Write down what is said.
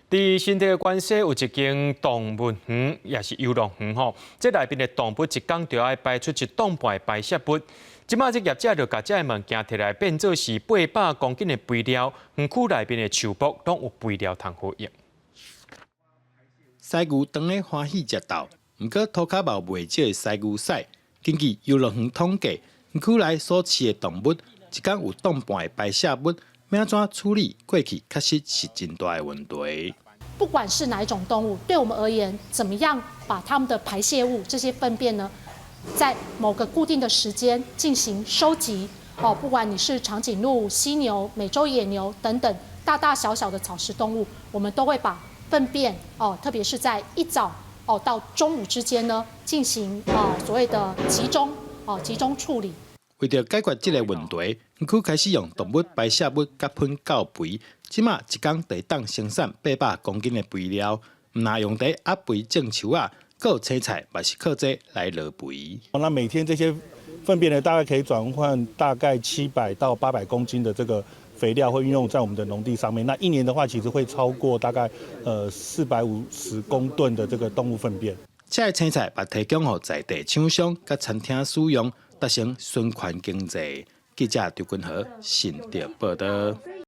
佇新竹關西有一間動物園，也是遊樂園吼。這內面的動物一工就愛排出一噸半的排泄物。這馬這業者就共這个物件提來變做是800公斤的肥料，園區內面的樹木攏有肥料通好用。犀牛當咧歡喜食豆，毋過塗跤嘛有袂少的犀牛屎。根據遊樂園統計，園區內所飼的動物一工有噸半的排泄物，欲按怎處理？過去確實是真大的問題。不管是哪一種動物，對我們而言，怎麼樣把它們的排泄物這些糞便呢，在某個固定的時間進行收集？哦，不管你是長頸鹿、犀牛、美洲野牛等等大大小小的草食動物，我們都會把糞便哦，特別是在一早哦到中午之間呢，進行啊所謂的集中哦集中處理。為著解決這个問題，園區開始用動物排泄物佮噴澆肥，這馬一工就會當生產800公斤的肥料，毋但用佇壓肥種樹仔，閣有青菜嘛是靠這來落肥。那每天這些糞便呢，大概可以轉換大概700到800公斤的這個肥料，會運用在我們的農地上面。那一年的話，其實會超過大概450公噸的這個動物糞便。這个青菜嘛提供予在地廠商佮餐廳使用，達成循環經濟。記者張君和新竹報導。